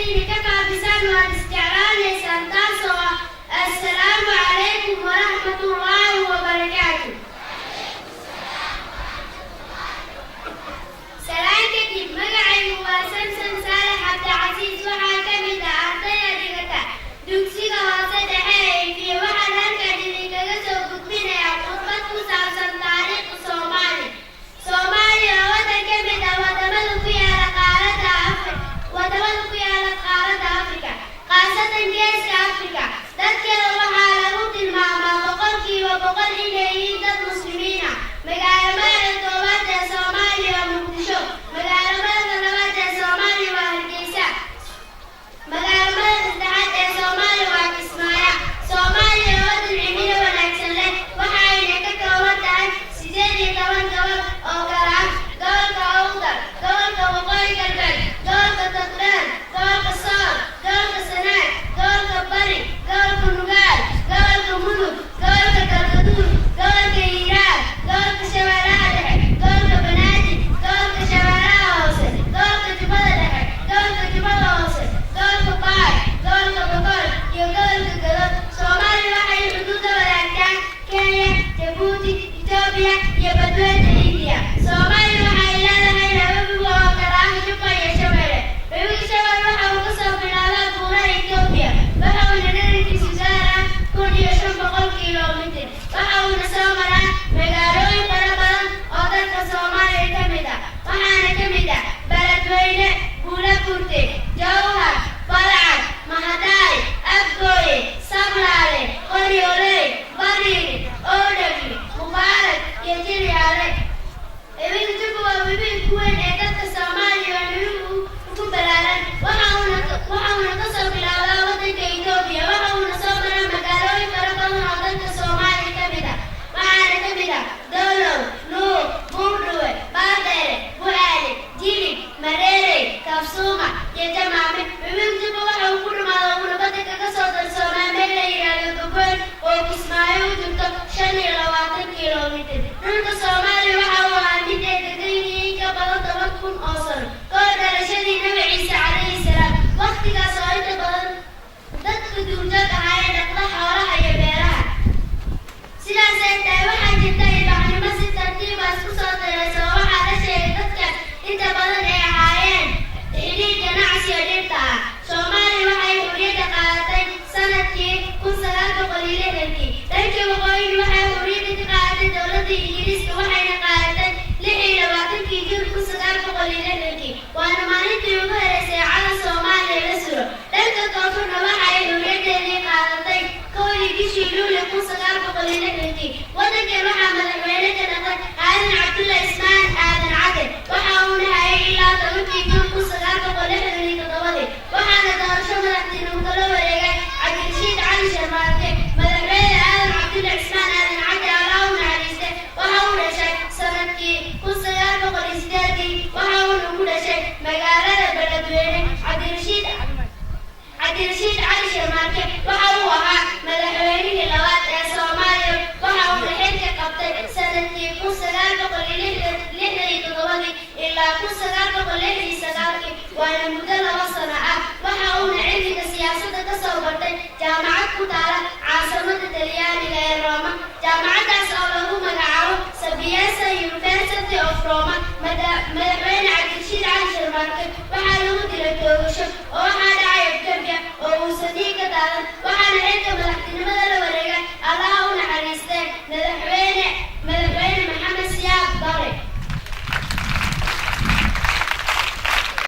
Dhexdiina ka faafisaan waad isjeclaanaysaan, taasoo ah assalaamu calaykum waraxmatullaahi wabarakaatu. Salaan kadib, magacaygu waa Samsam Saalax Cabdicasiis. Waxaa ka mid ah ardayda dhigata dugsiga hoose dhexe ee Ifiye. Waxaan halkan idinkaga soo gudbinayaa khudbad ku saabsan taariikhda Soomaaliya. Soomaaliya waa waddan ka mid ah wadamada ku yaala qaaradda Afrika, khaasatan Geeska Afrika. Dadkeeda waxaa lagu tilmaamaa 100% inay yihiin dad Muslimiin ah. Magaalo madaxda koowaad ee Soomaaliya waa Muqdisho. Magaalo madaxda labaad ee Soomaaliya waa Hargeysa. Magaalo madaxda saddexaad ee Soomaaliya waa Kismaayo. Soomaaliya waa waddan cimilo wanaagsan leh, waxayna ka kooban tahay 18 gobol oo kala ah: gobolka Awdal, gobolka Waqooyi Galbeed, gobolka Togdheer, gobolka Sool, gobolka Sanaag, gobolka Bari, gobolka Nugaal, gobolka Mudug, gobolka Galgaduud, gobolka Hiiraan, gobolka Shabeellaha Dhexe, gobolka Banaadir, gobolka Shabeellaha Hoose, gobolka Jubbada Dhexe, gobolka Jubbada Hoose, gobolka Baay, gobolka Boqol iyo gobolka Gado. Soomaaliya waxay xuduud la wadaagtaa Kenya, Jabuuti, Itoobiya iyo Badweynta Hindiya. Soomaaliya waxay leedahay laba webi oo kala ah Jubba iyo Shabeelle. Webiga Shabeelle waxa uu kasoo bilaabaa buuraha Itoobiya, waxa uuna dhererkiisu gaaraa 1500 kiiloomitir. Waxa uuna soo maraa magaalooyin fara badan oo dalka Soomaaliya ka mid ah, waxaana ka mid ah Beledweyne, Buulaburte, Jowhar, Balcad, Mahadaay, Afgooye, Sablaale, Qoryooley, Bariire, Oodhabi, Mubaarak iyo Jilyaale. Webiga Jubba waa webiga ugu weyn ee dalka Soomaaliya, waana webiga ugu ballaaran. Waxa uuna kasoo bilaabaa waddanka Itoobiya, waxa uuna soo maraa magaalooyin fara badan oo dalka Soomaaliya ka mid ah, waxaana ka mid ah Doolow, Luuq, Buurdhuwe, Baardheere, Bu'aale, Jilib, Mareerey, Kabsuuma iyo Jamaame. Webiga Jubba waxa uu ku dhamaada uuna badda kaga soo darsoomaa meel la yidhaahdo Gogoyn oo Kismaayo u jirto 25 kiiloomitir. Dhulka Soomaaliya waxa uu ahaa mid ay degan yihiin ka badan 10,000 oo sano ka hor dhalashadii Nabi Ciise calayhi salaam, waqtigaas oo inta badan dadka duurjoog ahaayeen, dhaqda xoolaha iyo beeraha. Sidaas ay tahay, waxaa jirta ilbaxnimo si tartiiba isku soo taraysa, oo waxaa la sheegay dadka inta badan ay ahaayeen xidhiir ganacsi oo dhirta ah. Soomaaliya waxay xurriyadda qaadatay sanadkii 1960-kii. Dhankii waqooyiga waxay xurriyadda ka qaadatay dowladda Ingiriiska, waxayna qaadatay 26-kii Juun 1960-kii, waana maalintii ugu horeysay calan Soomaaliya la suro. Dhanka koonfurna waxa ay xurriyaddeedii qaadatay 1-dii bishii Luulyo 1960-kii. Waddankan waxaa madaxweyne ka noqday Aadan Cabdulla Ismaan Aadan Cadde, waxa uuna hayay ilaa 10-kii Juun 1967-dii, waxaana doorasho madaxtinimo kala wareegay Cabdirashiid Cali Sharmaarke. Madaxweyne Aadan Cabdulla Cismaan Aadan Cadde, Allah u naxariiste, waxa uu dhashay sanadkii 1908-dii, waxa uuna ku dhashay magaalada Beledweyne. Cabdirashiid Cali Sharmaarke waxa uu ahaa madaxweynihii labaad ee Soomaaliya, waxa uuna xilka qabtay sanadkii 1967-dii ilaa 1969-kii, waana muddo 2 sano ah. Waxa uuna cilmiga siyaasadda ka soo bartay jaamacad ku taala caasimada Talyaaniga ee Rooma, jaamacaddaas oo lagu magacaabo Sapienza University of Roma. Madaxweyne Cabdirashiid Cali Sharmaarke waxaa lagu dilay toogasho oo waxaa